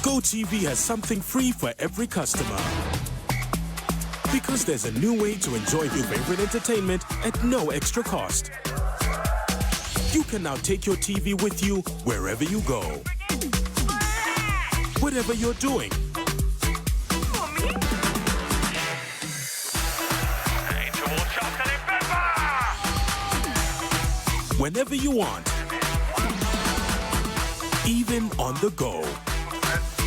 GoTV has something free for every customer. Because there's a new way to enjoy your favorite entertainment at no extra cost. You can now take your TV with you wherever you go. Whatever you're doing. Whenever you want. Even on the go.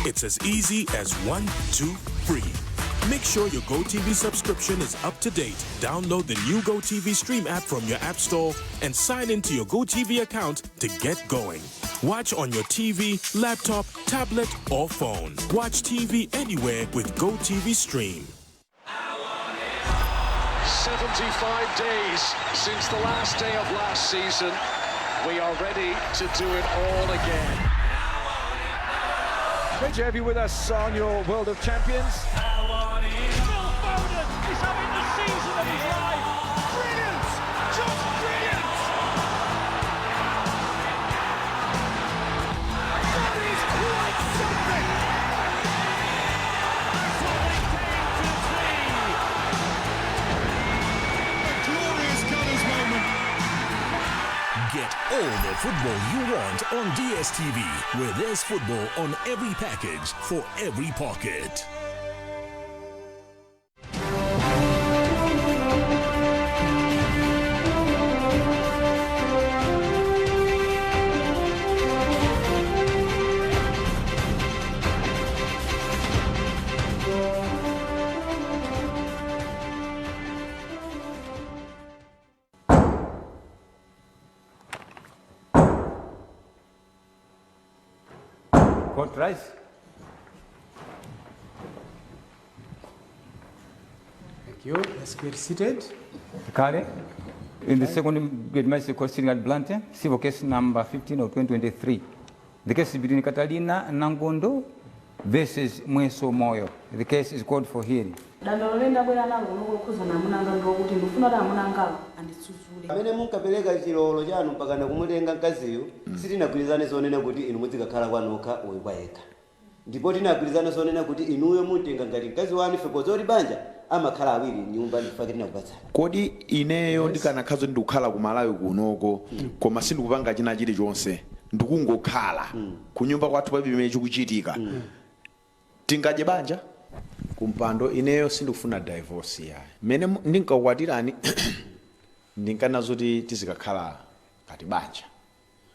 It's as easy as one, two, three. Make sure your GoTV subscription is up to date. Download the new GoTV Stream app from your app store and sign into your GoTV account to get going. Watch on your TV, laptop, tablet, or phone. Watch TV anywhere with GoTV Stream. 75 days since the last day of last season. We are ready to do it all again. Great to have you with us on your World of Champions. Phil Foden is having the season of his life. Brilliant! Just brilliant! That is quite something! That's what they came to see. A glorious Gunners moment. Get all the football you want on DSTV, where there's football on every package for every pocket. Court rise. Thank you. Let's get seated. Kale. In the second grade magistrate court sitting at Blantyre, civil case number 15 of 2023. The case is between Catalina Nangondo versus Mweso Moyo. The case is called for hearing. Dandaulo limene ndabwera nalo kuno lokhudzana amuna anga ndikuti ndifuna kuti amuna angawo andidzudzule. Amene munkapereka chilolo chanu mpakana kumutenga mkaziyu, sitinagwirizane zonena kuti inu muzikakhala kwanokha, uyu kwa yekha, ndipo tinagwirizana zonena kuti inuyo mutenga ngati mkazi wanu. Ife pozoti banja amakhala awiri nyumba, ndifake tinakupatsani. Kodi ineyo ndikanakhazo ndikukhala ku Malawi kunoko, koma sindikupanga china chilichonse, ndikungokhala kunyumba kwathu, palibe chimene chikuchitika, tingadye banja? Kumpando, ineyo sindikufuna divorce yayi. Mmene ndinkakukwatirani ndinkanazo kuti tizikakhala ngati banja,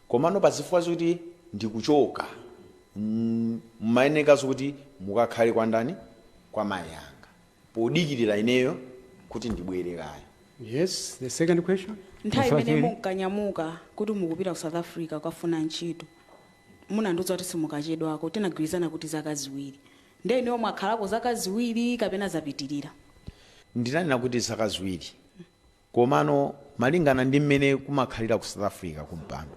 komano pazifukwa zoti ndikuchoka, mmayenekazo kuti mukakhale kwa ndani? Kwa mayi anga, podikirira ineyo kuti ndibwere kaya. Yes, the second question. Nthawi Mr. imene Wachiri. munkanyamuka kuti mukupita ku South Africa kukafuna ntchito, munandiuza kuti simukachedwako. Tinagwirizana kuti zaka 2. Ndiye ineyo mwakhalako zaka 2 kapena zapitirira? Ndinanena kuti zaka 2, komano malingana ndi mmene kumakhalira ku South Africa, kumpando,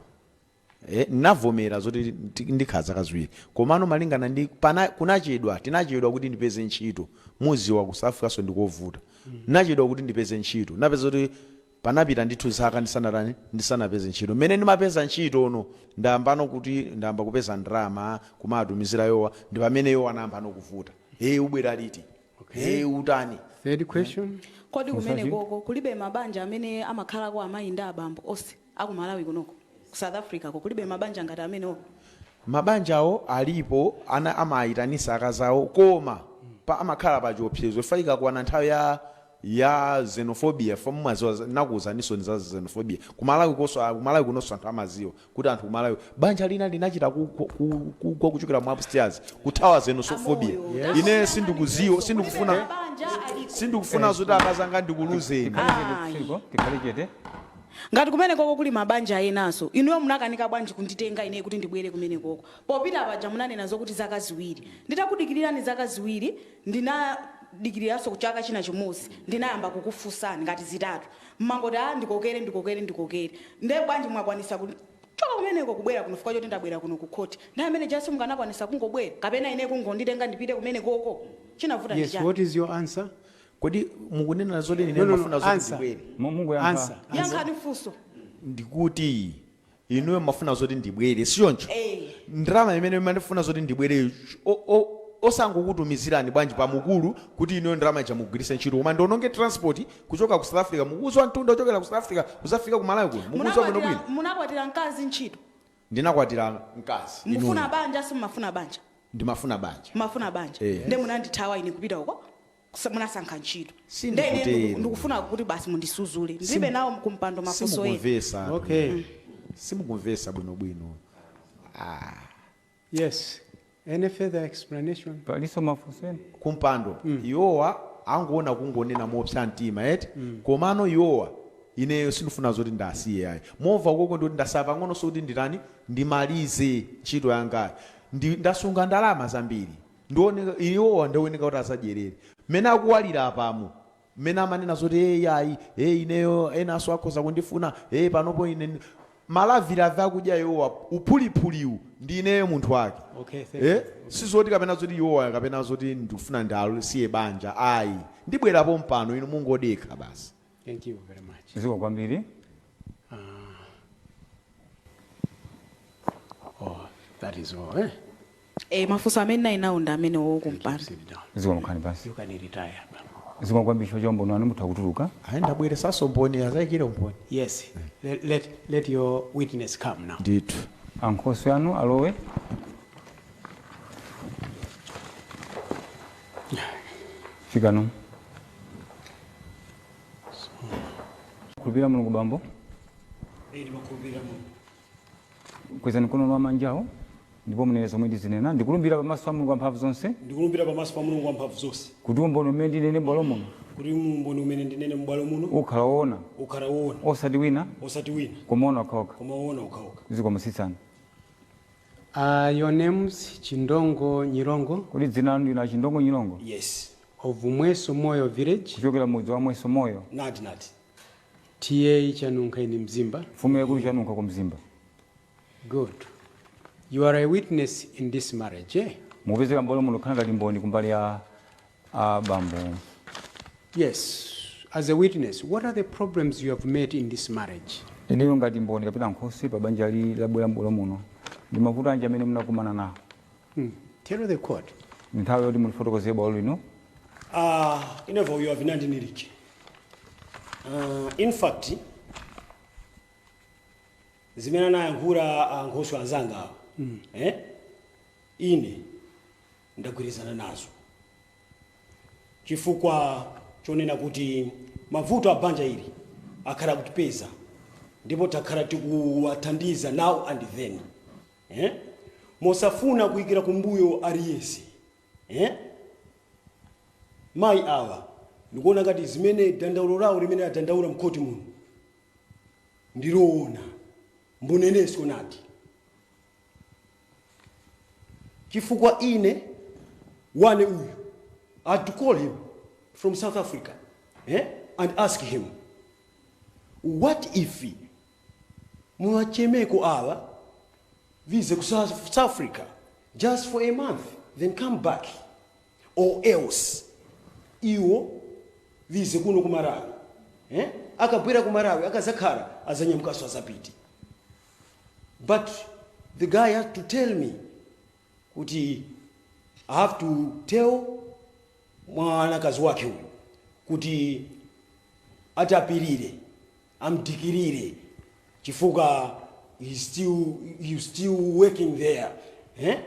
navomera zoti ndikhala zaka 2, komano malingana ndi pana, kunachedwa, tinachedwa kuti ndipeze ntchito. Muziwa ku South Africa so ndikovuta. Nachedwa kuti ndipeze ntchito, napeza kuti panapita ndithu zaka ndisanatani, ndisanapeze ntchito. Mmene ndimapeza ntchito ono, ndayambano kuti ndayamba kupeza ndalama kumatumizira yowa, ndi pamene yowa anayambano kuvuta: "E, ubwera liti?" "E, utani?" Third question. Kodi kumene koko kulibe mabanja amene amakhalako amayi ndi abambo onse akumalawi kunoko? Ku South Africa ko kulibe mabanja ngati amenewo? Mabanja awo alipo, ana amayitanisa akazawo, koma pa amakhala pa chiopsezo faika kuwana nthawi ya xenophobia. Fa mumaziwa, nakuwuzaninso za xenophobia kumalawi koso. Kumalawi kunonso anthu amaziwa kuti anthu kumalawi, banja lina linachita kugwa kuchokera mu upstairs kuthawa xenophobia. Amoyo. Ine sindikuziwa, sindikufuna Mabanja aliko. sindikufuna zoti akazanga ndikuluzeni. Ayi. Tikhale chete. Ngati kumene koko kuli mabanja enanso, inuyo munakanika bwanji kunditenga ine kuti ndibwere kumene koko? Popita paja munanena zokuti zaka 2. Nditakudikirirani zaka 2, ndinadikiriranso kuchaka china chimodzi, ndinayamba kukufunsani ngati zitatu, mmangoti, "A, ndikokere, ndikokere, ndikokere." Ndiye bwanji mwakwanisa kuchoka kumeneko kubwera kuno? Fika choti ndabwera kuno ku khoti, ndi amene jasi mukanakwanisa kungobwera kapena ine kungonditenga ndipite kumene koko, chinavuta ndi Yes, chani? what is your answer? Kodi mukunena zoti ine No, mafuna zoti answer. ndibwere? Mungu yankha. Answer. Yankhani funso. Ndikuti inuyo mafuna zoti ndibwere, sichoncho? Eh. Ndalama imene mandifuna zoti ndibwere, osangokutumizirani bwanji pamukulu kuti inuyo ndalama ija mugwiritse ntchito, koma ndiononge transport kuchoka ku South Africa? Mukuuzwa mtunda ochokera ku South Africa kuzafika ku Malawi kuno, mukuuzwa bwinobwino. Munakwatira mkazi ntchito? Ndinakwatira mkazi. Mufuna Inuyo. banja, simumafuna banja? Ndimafuna banja. Mafuna banja? Eh. Nde munandithawa ine kupita uko, munasankha ntchito. Sindikutero. Nde ine ndikufuna kuti basi mundisuzule, ndilibe nawo kumpando mafunso ena. Simukumvesa. Okay. Simukumvesa bwinobwino. Ah. Yes. Any further explanation? Paliso mafunso ena? Kumpando, iwowa angoona kungonena mopsa mtima eti. Komano iwowa, ineyo sindifuna zoti ndasiye ayi. Mova ukoko ndikuti ndasala pang'ono, sikuti nditani, ndimalize ntchito yangayi. Ndasunga ndalama zambiri. Ndioneka iwowa ndioneka kuti asadyerere mmene akuwalira apamo, mmene amanena zoti, "Hey, ayi, hey, ineyo enanso akhoza kundifuna, hey, panopo ine malavilavi akudya iwowa, uphuliphuli ndi ineyo munthu wake." Okay, thank Eh? Sizoti kapena zoti iwowa kapena zoti ndikufuna ndasiye banja, ayi. Ndibwerapo mpano, inu mungodekha basi. Thank you very much. Zikomo kwambiri. Oh, that is all, eh? Mafunso amene nayi nawo ndi amene wowo kumpando. Sit down. Zikomo, khalani pansi. You can retire. Zikomo kwambiri chifukwa cha umboni wanu, mutha kutuluka. Ayi, ndabweresanso mboni, azayikire umboni. Yes. Let your witness come now. Ndithu. Ankhoswe anu alowe. Fikano. Khulupirira Mulungu, bambo? Ndimakhulupirira Mulungu. Kwezani mkono wa manjawo ndipo munene zomwe ndizinena. Ndikulumbira pamaso pa Mulungu wamphamvu zonse Ndikulumbira pamaso pa Mulungu wamphamvu zonse kuti umboni umene ndinene m'bwalo muno kuti umboni umene ndinene m'bwalo muno ukhala woona, ukhala woona, osati wina, osati wina, koma woona okhaokha. Koma woona okhaokha. Zikomo, sitsani. Your name's Chindongo Nyirongo Kuti dzina lanu ndina Chindongo Nyilongo? Yes. Of Mweso Moyo village, Kuchokera mudzi wa Mweso Moyo, Nati nati. TA Chanunkha in Mzimba. Mfumu yaikulu Chanunkha ku Mzimba. Good. You are a witness in this marriage, eh? Mukupezeka m'bwalo muno kukhala ngati mboni kumbali ya a bambo. Yes. As a witness, what are the problems you have met in this marriage? Inuyo ngati mboni kapena nkhoswe pa banja li labwera m'bwalo muno, ndi mavuto anji amene munakumana nawo? Tell the court. Ndi nthawi yoti mulifotokozere bwalo lino. Inevo uyo avinandi nilije. In fact, zimene anayankhula ankhoswe anzanga awa, eh? Ine ndagwirizana nazo chifukwa chonena kuti mavuto a banja ili akhala kutipeza ndipo takhala tikuwathandiza now and then, eh? Mosafuna kuyikira kumbuyo aliyense, eh? Mayi awa ndikuona ngati zimene dandaulo lawo limene adandaula mkhoti muno ndiloona, mbonenenso nati chifukwa ine wane uyu I had to call him from South Africa, eh, and ask him, "What if muwachemeko awa vize ku South Africa just for a month, then come back, or else iwo vize kuno ku Malawi, eh? Akabwera ku Malawi, akazakhala, azanyamukanso azapite." But the guy had to tell me kuti I have to tell mwanakazi wake uyu kuti atapirire, amdikirire chifukwa he's still working there, eh?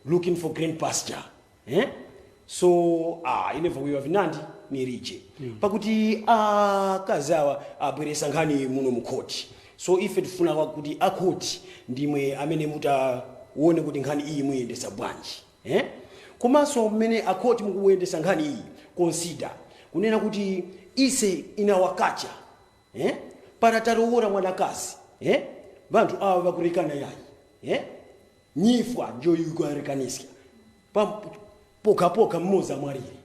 Looking for green pasture, eh? So inevo kuyiwa vinandi nirije pakuti akazi awa abweresa nkhani muno mukhoti, so ife tifuna kuti akhoti ndimwe amene mutaone kuti nkhani iyi muyendesa bwanji, eh? Komanso mmene akhoti mukuyendesa nkhani iyi, consider kunena kuti ise in our culture, eh? Paratalowora mwanakazi, eh? Vanthu awa vakurekana yayi, eh? Nyifwa njo ikuarekanisya pokhapokha mmodzi amwalire.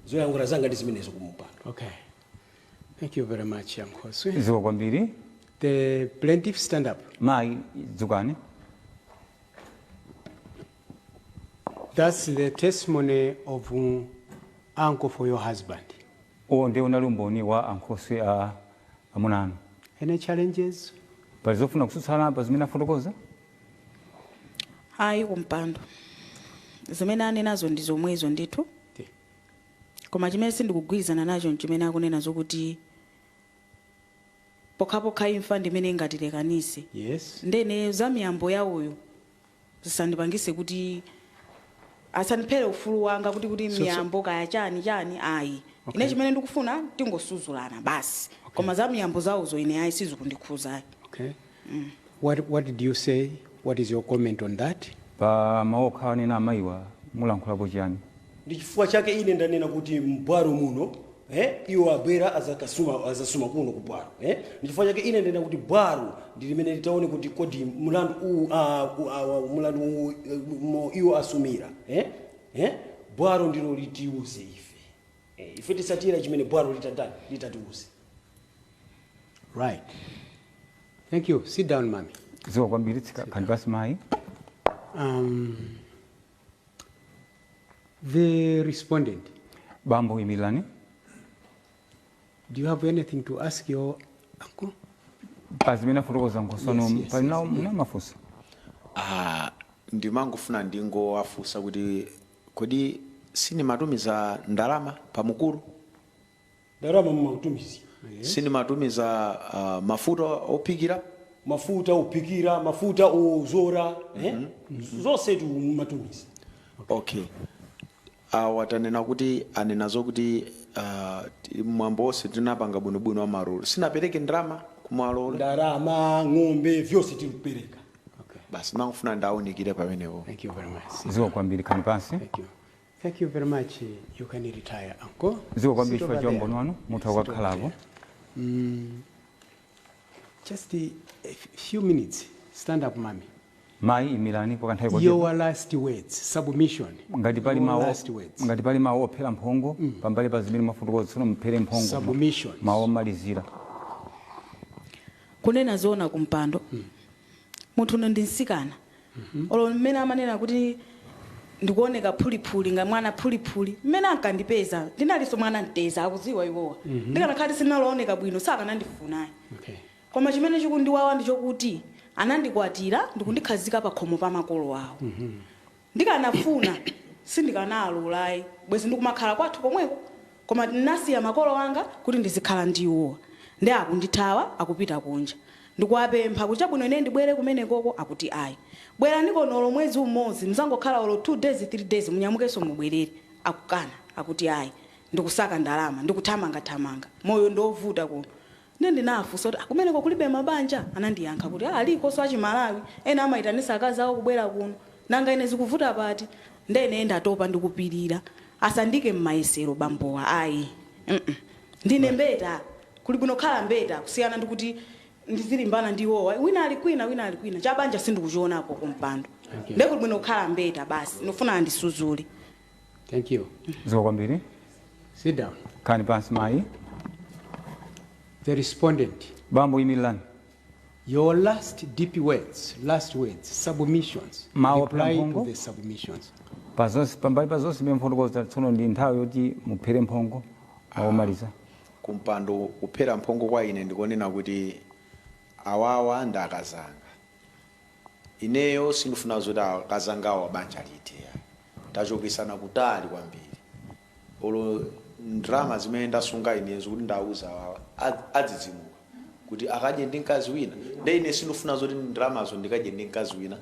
Zoyankhula zanga ndi zimenezo kumupando. Okay. Thank you very much, Yankhoswe. Zikomo kwambiri. The plaintiff, stand up. Mayi, dzukani. That's the testimony of uncle for your husband. Uwo ndiye unali umboni wa ankhoswe a amuna anu. Any challenges? Pali zofuna kutsutsana pa zimene afotokoza? Ayi kumpando, zimene anenazo ndi zomwezo ndithu, koma chimene sindikugwirizana nacho nchimene akunena zokuti pokhapokha imfa ndimene ingatilekanise. Ndene za miyambo yawoyo zisandipangise kuti asandiphere ufulu wanga kuti miyambo kaya chani chani, ayi. Ine chimene ndikufuna tingosuzulana basi, koma za miyambo zawozo ine ayi, sizikundikhuzayi. Okay. What did you say? What is your comment on that? Pa mawu okhawa anena amayiwa, mulankhulapo chiyani? Ndi chifukwa chake ine ndanena kuti mbwalo muno, iwo abwera azakasuma, azasuma kuno ku bwalo. Ndi chifukwa chake ine ndanena kuti bwalo ndi limene litaone kuti kodi mulandu uwu, mulandu uwu, mo iwo asumira, bwalo ndilo litiuze ife. Ife tisatira chimene bwalo litatani, litatiuze. Right. Thank you. Sit down, mommy. Zikomo kwambiri, tsika khani pasi mayi. The respondent, Bambo imirirani. do you have anything to ask your uncle? Pa zimene afotokoza nkhoswano, Yes. pali nawo muna mafunso? Ah, ndimangofuna ndingowafunsa kuti kodi sinimatumiza ndalama pamukulu? Ndalama mumatumizi. Sinimatumiza mafuta ophikira? Mafuta ophikira, mafuta ozora, zonse tu mumatumiza. Okay, awa tanena kuti anena zokuti mwambo wonse tinapanga bwinobwino wa malolo, sinapereke ndalama kumalolo? Ndalama, ng'ombe, vyonse tikupereka. Basi, ndimangofuna ndawunikire pamenepo. Thank you very much. Zikomo kwambiri, khani pansi. Thank you. Thank you very much. You can retire, uncle. Zikomo kwambiri Sit chifukwa over cha there. umboni wanu, mutha Sit over kukakhalapo. there. Just a few minutes. Stand up, mommy. Mayi imirani kwa kanthawi kochepa. Your last words, submission. Ngati pali Your mawu, last words. ngati pali mawu ophera mphongo pambali pa zimene mwafotokoza tsono, muphere mphongo. Submissions. Mawu omalizira. Kunena zoona kumpando, munthu uno ndi msikana, olo mmene amanena kuti ndikuoneka phuliphuli nga mwana phuliphuli, mmene ankandipeza ndinalinso mwana mteza, akudziwa iwowa. Ndikanakhala sinalooneka bwino sakanandifunayi. Koma chimene chikundiwawa ndi chokuti anandikwatira ndikundikhazika pa khomo pa makolo awo. Ndikanafuna sindikanalolayi, bwezi ndikumakhala kwathu komweko, koma ndinasiya makolo anga kuti ndizikhala ndi iwowa, ndi akundithawa, akupita kunja. Ndikuwapempha kuti chabwino, ine ndibwere kumenekoko, akuti ayi, bwerani konolo mwezi umodzi, mzangokhala olo 2 days, 3 days, munyamukenso mubwerere. Akukana, akuti ayi, ndikusaka ndalama, ndikuthamangathamanga, moyo ndovuta kuno. Ine ndinafunsa kuti, "Ah, kumeneko kulibe mabanja?" Anandiyankha kuti, "Ah, alikonso Achimalawi ena amayitanisa akazi awo kubwera kuno. Nanga ine zikuvuta pati?" Ndene ndatopa ndikupirira, asandike mmayesero bambowa, ayi. Ndine mbeta, kuli bwino khala mbeta kusiyana ndikuti ndizilimbana ndi iwowa, wina ali kwina, wina ali kwina, chabanja sindikuchionapo kumpando. Thank you. Ndekuli bwino kukhala mbeta basi, ndifuna andisuzule. Thank you. Zikomo kwambiri. Sit down. Khani pansi mayi. The respondent, Bambo imirirani. your last deep words, last words, submissions. Mawu Reply to mphongo. the submissions. Pazonse, pambali pa zonse zimene mfotokoza tsono, ndi nthawi yoti muphere mphongo, mawu omaliza. Kumpando, kuphera mphongo kwa ine ndikonena kuti awawa ndi akazanga. Ineyo sindifuna zoti akazangawo banja lite, tachokesana kutali kwambiri. Olo ndalama zimene ndasunga inezo kuti ndauza awawa adzidzimuka kuti akadye ndi mkazi wina, nde ine sindifuna zoti ndalamazo ndikadye ndi mkazi wina.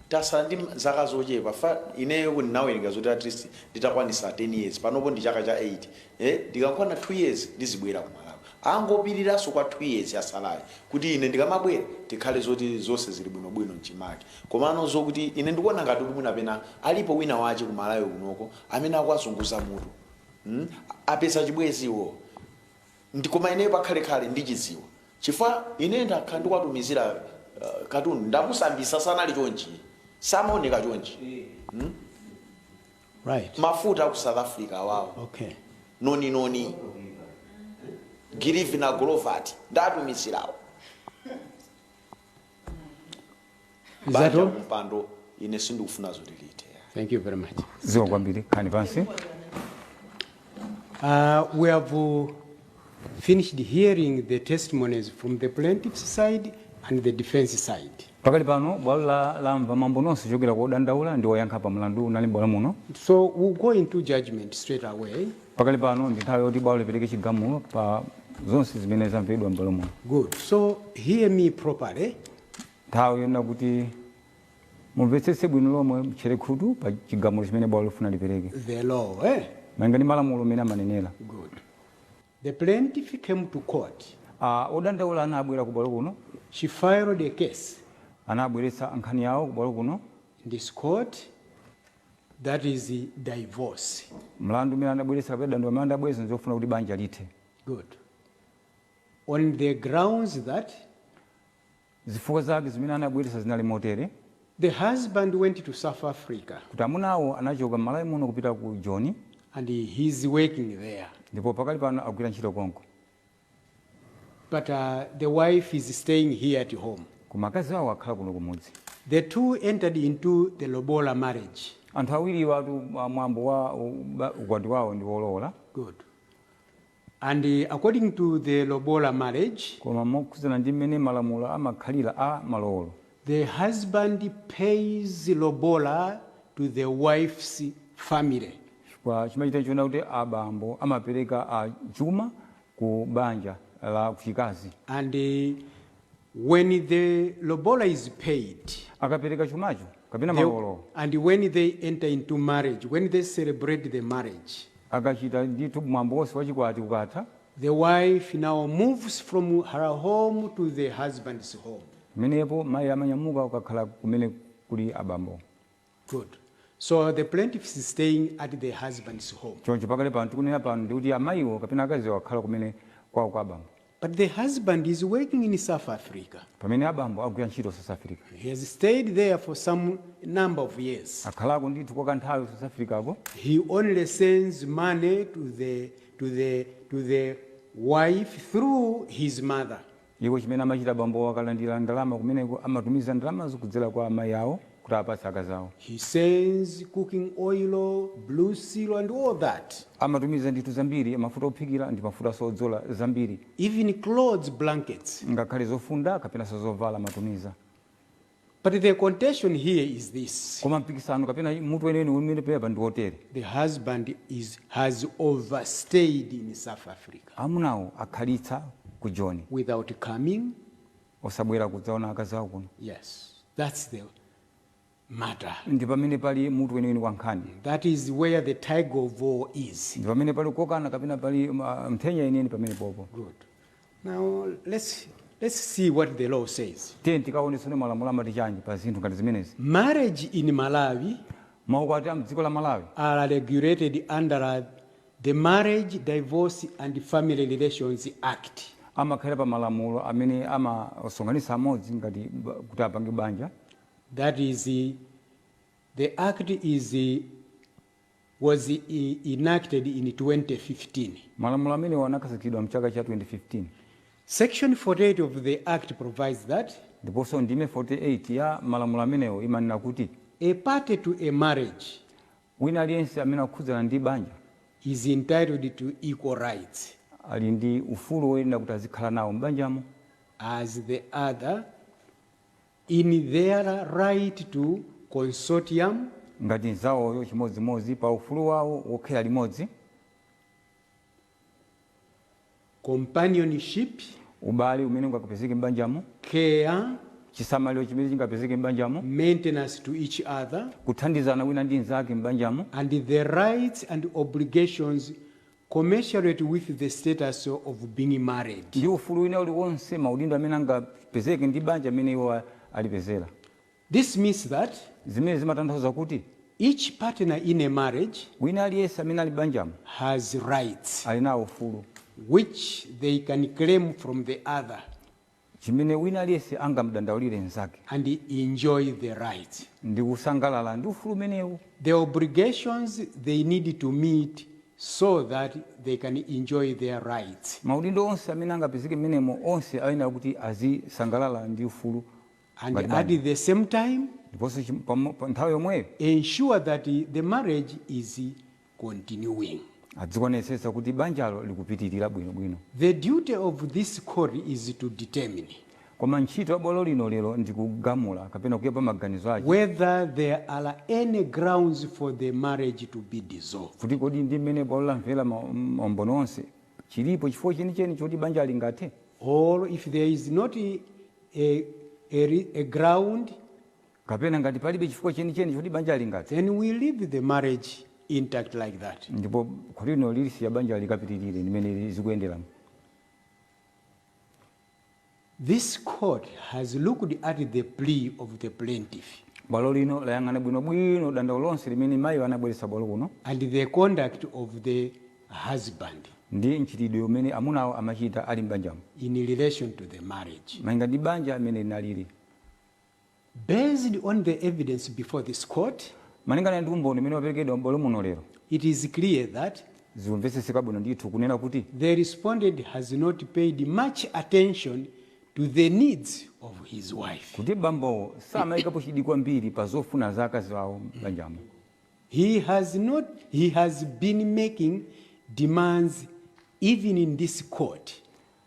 Tasala ndi zaka zochepa fa ineyo kuti ndinawerenga zoti at least nditakwanisa 10 years, panopo ndi chaka cha 8, ndikakwana 2 years ndizibwera ku Malawi. Angopiriranso kwa 2 years yasalayi kuti ine ndikamabwera tikhale zoti zonse zili bwinobwino mchimake. Komano zokuti ine ndikuona ngati kuti mwina pena alipo wina wache ku Malawi kunoko amene akuwazunguza mutu, Apeza chibweziwo ndi, koma ineyo pakhalekhale ndichidziwa chifukwa ine ndakhala ndikuwatumizira katundu, ndamusambisa, sanali chonchi, samaoneka chonchi. Mafuta aku South Africa awawo. Noni noni gilivi na golovat ndatumizirawo. Is that Banja all? kumpando, ine sindikufuna zoti lite. Thank you very much. Zikomo kwambiri, khani pansi. We have finished hearing the testimonies from the plaintiff's side And the defense side. Pakali pano bwalo lamva mambo nonse kuchokera kwa odandaula ndi oyankha pa mlandu unali m'bwalo muno. So we'll go into judgment straight away. Pakali pano ndi nthawi yoti bwalo lipereke chigamulo pa zonse zimene zamvedwa m'bwalo muno. Good. So hear me properly. Nthawi yonena kuti mumvetsetse bwino lomwe, mtchere khutu pa chigamulo chimene bwalo lifuna lipereke. The law, eh? Malinga ndi malamulo amene amanenera. Good. The plaintiff came to court. Odandaula anabwera ku bwalo kuno. She filed a case Anabweretsa nkhani yawo ku bwalo kuno. In this court, that is the divorce. Mlandu umene anabweretsa kapena dandaulo amene anabweretsa nzofuna kuti banja lithe. Good. On the grounds that Zifukwa zake zimene anabweretsa zinali motere: the husband went to South Africa kuti amunawo anachoka m'Malawi muno kupita ku Joni and he's working there. Ndipo pakali pano akugwira ntchito konko. But the wife is staying here at home. Koma akazi awo akhala kuno kumudzi. The two entered into the Lobola marriage. Anthu awiriwa atu mwambo wa ukwati wawo ndi wolowola. Good. And according to the Lobola marriage, Koma mokhudzana ndi mmene malamulo amakhalira a malowolo, the husband pays Lobola to the wife's family. Chifukwa chimachita chiona kuti abambo amapereka chuma ku banja la kuchikazi. And when the Lobola is paid, Akapereka chumacho kapena malowolo, and when they enter into marriage, when they celebrate the marriage, akachita ndithu mwambo wonse wachikwati ukatha, the wife now moves from her home to the husband's home. Pamenepo mayi amanyamuka ukakhala kumene kuli abambo. Good. So the plaintiff is staying at the husband's home. Choncho pakali pano tikunena pano ndikuti amayiwo kapena akaziwo akhala kumene kwawo kwa abambo. But the husband is working in South Africa. Pamene abambo agwira ntchito South Africa. He has stayed there for some number of years. Akhalako ndithu kwa kanthawi South Africako. He only sends money to the wife through his mother. Iwo chimene amachita abambo akalandira ndalama kumeneko amatumiza ndalamazo kudzera kwa amayi awo kuti apatse akazi awo. He sends cooking oil, Blue Seal, and all that. Amatumiza ndithu zambiri, mafuta ophikira ndi mafuta odzola zambiri. Even clothes, blankets. Ngakhale zofunda kapenanso zovala amatumiza. But the contention here is this. Koma mpikisano kapena mutu weniweni umene pepa ndi wotere. The husband has overstayed in South Africa Amunawo akhalitsa ku Joni without coming. Osabwera kudzaona akazi awo kuno. Yes, that's the matter. Ndi pamene pali mutu weniweni wa nkhani. That is where the tug of war is. Ndi pamene pali kukokana kapena pali nthenya yeniyeni pamene popo. Good. Now let's see what the law says. Tiye tikaonesone malamulo amati chanji pa zinthu ngati zimenezi. Marriage in Malawi Maukwati a mdziko la Malawi are regulated under the Marriage, Divorce and Family Relations Act. Amakhala pa malamulo amene amasonkhanitsa amodzi ngati kuti apange banja. That is, the act is was enacted in 2015. Malamulo amenewo anakhazikitsidwa mchaka cha 2015. Section 48 of the act provides that Ndiponso ndime 48 ya malamulo amenewo imanena kuti a party to a marriage wina aliyense amene akukhudzana ndi banja is entitled to equal rights ali ndi ufulu woyenera kuti azikhala nawo m'banjamo as the other in their right to consortium, ngati nzawoyo chimodzimodzi pa ufulu wawo wokhala limodzi, companionship, ubale umene ungakapezeke m'banjamo, care, chisamaliro chimene chingapezeke m'banjamo, maintenance to each other, kuthandizana wina ndi nzake m'banjamo, and the rights and obligations commensurate with the status of being married. Ndi ufulu wina uliwonse, maudindo amene angapezeke ndi banja amene iwo alipezera. This means that Zimene zimatanthauza kuti each partner in a marriage wina aliyense amene ali banjamo has rights ali nawo ufulu which they can claim from the other chimene wina aliyense angamdandaulire mnzake and enjoy the rights. Ndi kusangalala ndi ufulu umenewu. The obligations they need to meet so that they can enjoy their rights. Maudindo onse amene angapezeke mmenemo onse ayenera kuti azisangalala ndi ufulu And ngati at banja. The same time, Ndiponso pa nthawi yomweyo ensure that the marriage is continuing. Adzionetsetsa kuti banjalo likupitirira bwinobwino. The duty of this court is to determine Koma ntchito ya bwalo lino lero ndikugamula kapena kuyapa maganizo ake whether there are any grounds for the marriage to be dissolved. Kuti kodi ndi mmene bwalo lamvera maumboni onse, chilipo chifukwa chenicheni choti banja lingathe, or if there is not a ground, kapena ngati palibe chifukwa chenicheni choti banja lingathe, then we leave the marriage intact like that. Ndipo khoti lino lilisiya banja likapitirire ndimene zikuyenderamo. This court has looked at the plea of the plaintiff Bwalo lino layang'ana bwinobwino dandaulo lonse limene mayi anabweretsa bwalo kuno and the conduct of the husband ndi mchitidwe umene amunawo amachita ali m'banjamo in relation to the marriage. Malinga ndi banja amene linalili. Based on the evidence before this court, malingana ndi umboni umene waperekedwa m'bwalo muno lero, it is clear that zikumvetsetseka bwino ndithu kunena kuti the respondent has not paid much attention to the needs of his wife. Kuti bambowo samayikapo chidwi kwambiri pa zofuna za akazi awo m'banjamo. He has not he has been making demands even in this court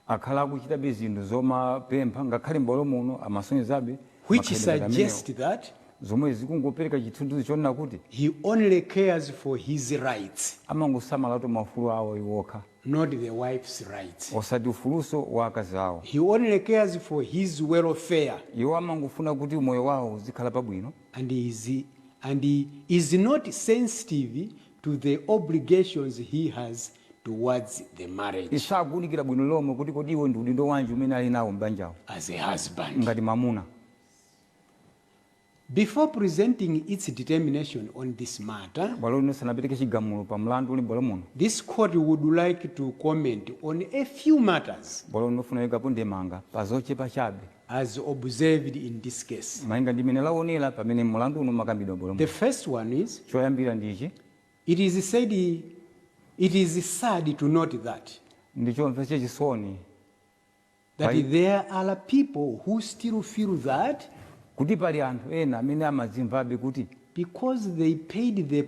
Akhala akuchitabe zinthu zomapempha ngakhale m'bwalo muno amasonyezabe which makhalidwe ngati amenewo, suggest that zomwe zikungopereka chithunzi chonena kuti he only cares for his rights, amangosamalatu maufulu awo iwokha, not the wife's rights. Osati ufuluso wa akazi awo. He only cares for his welfare Iwo amangofuna kuti moyo wawo uzikhala pabwino and he is not sensitive to the obligations he has towards the marriage Isakuwunikira bwino lomwe kuti kodi iwo ndi udindo wanji umene ali nawo m'banjawo as a husband. Ngati mamuna. Before presenting its determination on this matter, Bwalo lino sanapereke chigamulo pa mlandu uli bwalo muno, this court would like to comment on a few matters bwalo lino lifuna kuyikapo ndemanga pa zochepa chabe as observed in this case. Malinga ndi mmene laonera pamene mlandu uno umakambidwa bwalo The muno. first one is, Choyambira ndichi, it is sad to note that ndichomvetsa chisoni that there are people who still feel that kuti pali anthu ena amene amadzimvabe kuti because they paid the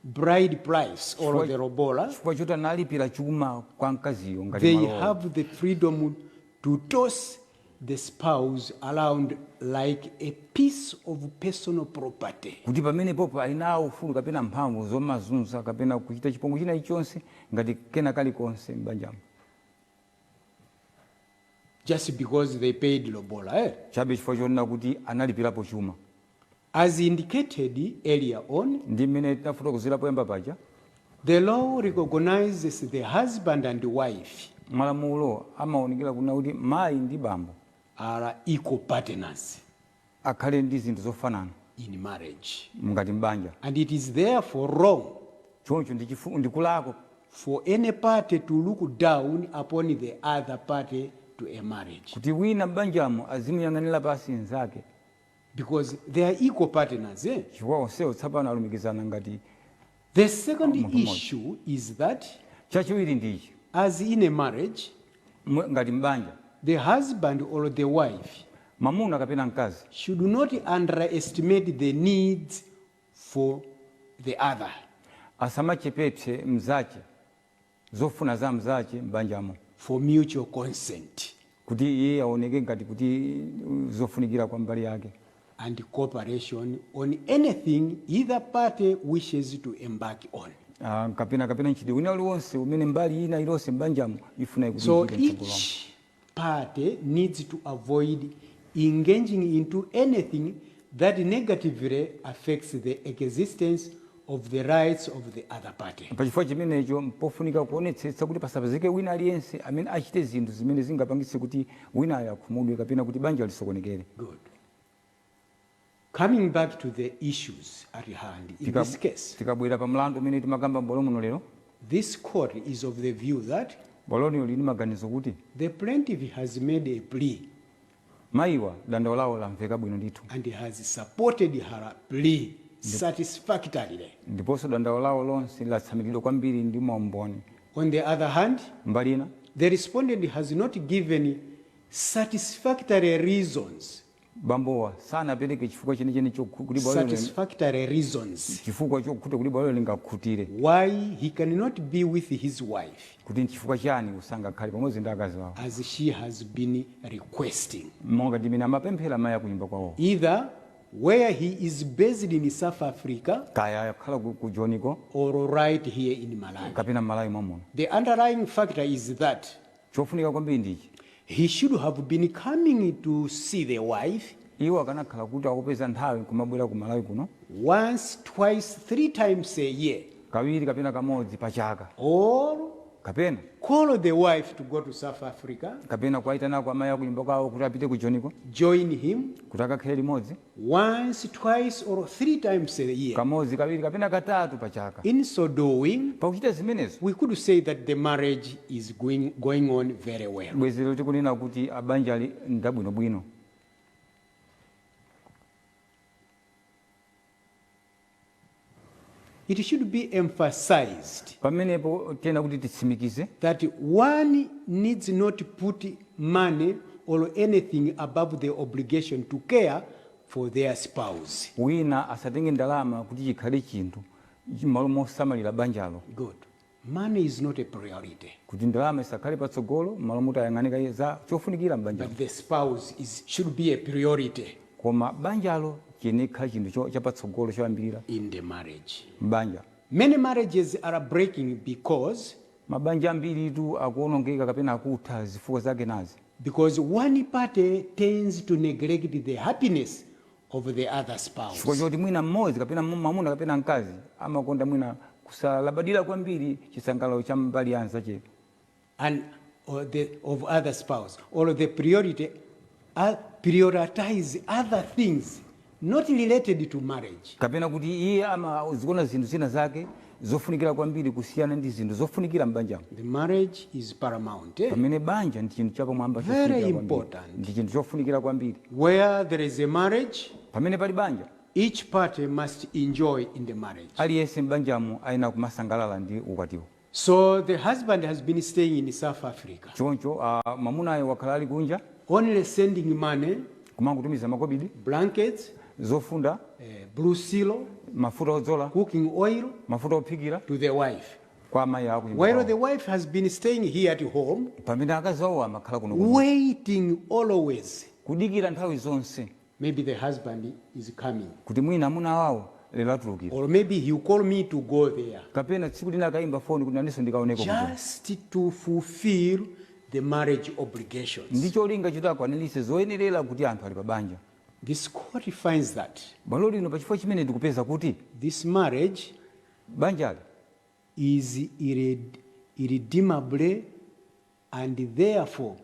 bride price or the lobola, chifukwa choti analipira chuma kwa mkaziyo ngati they malowo, have the freedom to toss the spouse around like a piece of personal property. Kuti pamenepopo ali nawo ufulu kapena mphamvu zomazunza kapena kuchita chipongwe china chilichonse ngati kena kalikonse m'banjamo. Just because they paid lobola. Eh? Chabe chifukwa chonena kuti analipirapo chuma. As indicated earlier on, ndi mmene tinafotokozera poyamba paja, the law recognizes the husband and wife malamulo amaonekera kuna kuti mayi ndi bambo are equal partners akhale ndi zinthu zofanana in marriage. Ngati mbanja. And it is therefore wrong Choncho ndikulakwa for any party to look down upon the other party to a marriage. Kuti wina m'banjamo azimuyang'anira pasi nzake. Because they are equal partners. Eh? Chifukwa onsewo tsopano alumikizana ngati The second munthu mmodzi. Issue is that Chachiwiri ndichi, as in a marriage, ngati mbanja, the husband or the wife mamuna kapena mkazi should not underestimate the needs for the other. Asamachepetse mzache zofuna za mzache m'banjamo. For mutual consent kuti iye aoneke ngati kuti zofunikira kwa mbali yake and cooperation on anything either party wishes to embark on. Ah, kapena mchitidwe wina uliwonse umene mbali ina ilonse m'banjamo ifuna kuti So ichite mtsogolomo. Each party needs to avoid engaging into anything that negatively affects the existence of the rights of the other party. Pachifukwa chimenecho mpofunika kuonetsetsa kuti pasapezeke wina aliyense amene achite zinthu zimene zingapangitse kuti winayo akhumudwe kapena kuti banja lisokonekere. Good. Coming back to the issues at hand in this case, Tikabwera pa mlandu umene timakamba m'bwalo muno lero, this court is of the view that bwalo lino lili maganizo kuti the plaintiff has made a plea mayiwa dandaulo lawo lamveka bwino ndithu and has supported her plea satisfactorily. Ndiponso dandaulo lawo lonse latsamiridwa kwambiri ndi maumboni. On the other hand, mbali ina, the respondent has not given satisfactory reasons Bambowa sanapereke chifukwa chenicheni kuti bwalo lino- satisfactory reasons chifukwa chokuti kuti bwalo lingakhutire why he cannot be with his wife kuti nchifukwa chani usangakhale pamodzi ndi akazi wawo as she has been requesting. Monga ndimene amapemphera amayi akunyumba kwawo. Either where he is based in South Africa kaya akhala ku Joniko or right here in Malawi. Kapena Malawi mwamuno. The underlying factor is that chofunika kwambiri ndichi he should have been coming to see the wife iwo akanakhala kuti akupeza nthawi kumabwera ku Malawi kuno once, twice, three times a year, kawiri kapena kamodzi pa chaka, or kapena call the wife to go to South Africa, kapena kuwayitanako amayi akunyumba kwawo kuti apite ku Joniko, join him kuti akakhale limodzi once, twice, or three times a year. Kamodzi, kawiri kapena katatu pa chaka. In so doing, pakuchita zimenezo, we could say that the marriage is going on very well. Bwezero tikunena kuti abanjali ndabwinobwino. It should be emphasized pamenepo tena kuti titsimikize that one needs not put money or anything above the obligation to care for their spouse. Wina asatenge ndalama kuti chikhale chinthu malo mosamalira banjalo. Good. Money is not a priority. Kuti ndalama isakhale patsogolo malo moti ayang'anika za chofunikira m'banjalo. But the spouse should be a priority. Koma banjalo chiyenera chinthu chapatsogolo choyambirira in the marriage. M'banja. Many marriages are breaking because mabanja ambiritu akuonongeka kapena akutha zifukwa zake nazi because one party tends to neglect the happiness of the other spouse. Chifukwa choti mwina mmodzi kapena mwamuna kapena mkazi amakonda mwina kusalabadira kwambiri chisangalalo cha mbali ya anzache and or the, of other spouse, or the priority prioritize other things not related to marriage. Kapena kuti iye amazikuona zinthu zina zake zofunikira kwambiri kusiyana ndi zinthu zofunikira m'banjamo. The marriage is paramount. Pamene banja ndi chinthu chapamwamba, Very chofunikira kwambiri. important. Ndi chinthu chofunikira kwambiri. Where there is a marriage, pamene pali banja, each party must enjoy in the marriage. Aliyense m'banjamo ayenera kumasangalala ndi ukwatiwo. So the husband has been staying in South Africa. Choncho mwamunayo wakhala ali kunja, only sending money, kumangotumiza makobidi, blankets, zofunda, blue silo, mafuta odzola, cooking oil, mafuta ophikira, to the wife. Kwa amayi ako. While the wife has been staying here at home, pamene akazi awo amakhala kuno, waiting always, kudikira nthawi zonse, maybe the husband is coming, kuti mwina amuna wawo lero atulukira, or maybe he'll call me to go there, kapena tsiku lina akayimba foni kuti nanenso ndikaoneko kuja. Just to fulfill the marriage obligations. Ndi cholinga choti akwaniritse zoyenerera kuti anthu ali pa banja. This court finds that bwalo lino pachifukwa chimene ndikupeza kuti this marriage banjali is irredeemable and therefore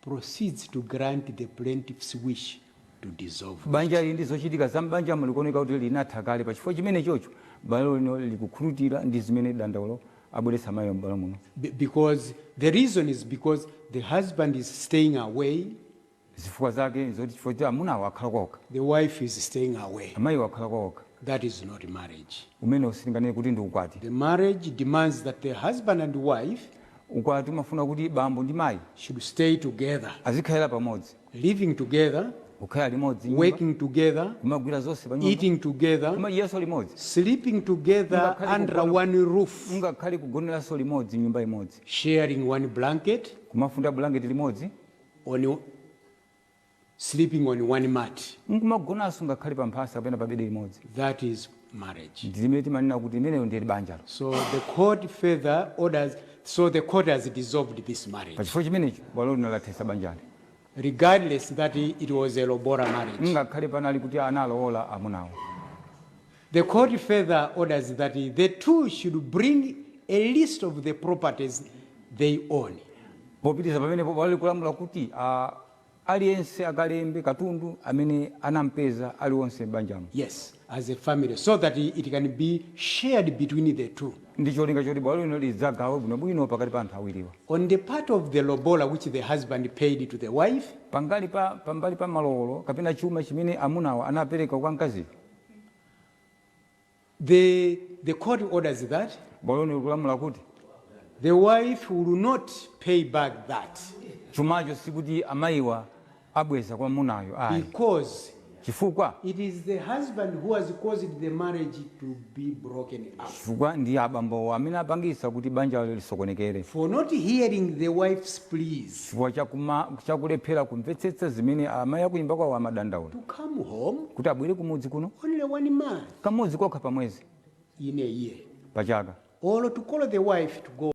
proceeds to grant the plaintiff's wish to dissolve. Banja ili ndi zochitika za m'banjamo likuoneka kuti linatha kale. Pachifukwa chimene chocho bwalo lino likukhulupirira ndi zimene dandaulo abweretsa mayi m'bwalo muno. Because the reason is because the husband is staying away, zifukwa zake zoti chifukwa choti amunawo akhala kwokha, the wife is staying away. Amayi akhala kwokha. That is not marriage. Umene usilinganire kuti ndi ukwati. The marriage demands that the husband and wife ukwati umafuna kuti bambo ndi mayi should stay together, azikhalira pamodzi, living together, kukhala limodzi nyumba, working together, kumagwira zonse pa nyumba, eating together, kumadyanso limodzi, sleeping together Ngakhale under kugona- one roof, ngakhale kugoneranso limodzi nyumba imodzi, sharing one blanket, kumafunda bulangeti limodzi, on sleeping on one mat. Nkumagonanso ngakhale pa mphasa kapena pa bedi limodzi. That is marriage. Ndi limene timanena kuti imeneyo ndiye banjalo. So the court further orders, so the court has dissolved this marriage, pachifukwa chimenecho bwalo lino lathetsa banjali, regardless that it was a lobola marriage. Ngakhale panali kuti analowola amunawo. The court further orders that the two should bring a list of the properties they own. Popitiriza pamenepo bwalo likulamula kuti aliyense akalembe katundu amene anampeza aliwonse m'banjamo. Yes, as a family, so that it can be shared between the two. Ndi cholinga choti bwalo lino lidzagawe bwinobwino pakati pa anthu awiriwa. On the part of the lobola which the husband paid to the wife, pangali pa pambali pa malowolo kapena chuma chimene amunawo anapereka kwa mkaziyo, the court orders that bwalo lino likulamula kuti the wife will not pay back that. Chumacho sikuti amayiwa Abweza kwa munayo ayi. Because Chifukwa it is the husband who has caused the marriage to be broken up. Chifukwa ndi abambo amene apangisa kuti banja lisokonekere. For not hearing the wife's pleas Chifukwa chakulephera kumvetsetsa zimene amayi akunyumba kwawo amadandaula. To come home Kuti abwere kumudzi kuno only one month kamodzi kokha pa mwezi in a year. Pachaka. Or to call the wife to go